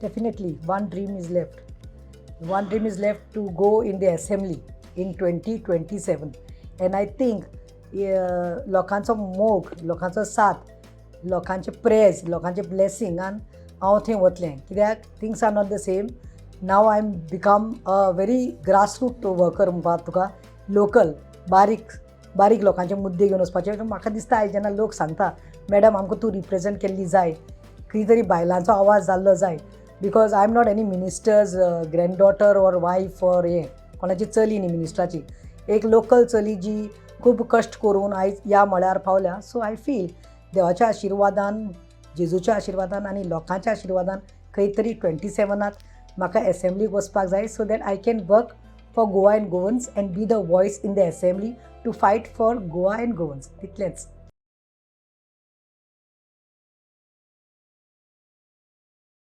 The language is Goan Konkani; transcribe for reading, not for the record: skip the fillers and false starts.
Definitely, one dream is left. One dream is left to go in the assembly in 2027. And I think लोकांचो मोग, लोकांचो साथ, लोकांचे प्रेयर्स, लोकांचे ब्लेसिंगान हांव थंय वतलें, कित्याक things are not the same now. I am become a very grassroot worker म्हणपाक तुका, लोकल, बारीक बारीक लोकांचे मुद्दे घेवन वचपाचे. म्हाका दिसता, आयज जेन्ना लोक सांगता, "मॅडम, आमकां तूं रिप्रेजेंट केल्ली जाय, खंय तरी बायलांचो आवाज जाल्लो जाय," because I am not any minister's granddaughter or wife or हें कोणाची चली न्ही मिनिस्टराची, एक लोकल चली जी खूब कश्ट करून आयज ह्या मळार पावल्या. सो I feel देवाच्या आशिर्वादान, जेजूच्या आशिर्वादान आनी लोकांच्या आशिर्वादान खंय तरी 27नात म्हाका एसेंब्लीक वचपाक जाय, so that I can work for Goa and Goans and be the voice in the assembly to fight for Goa and Goans. तितलेंच.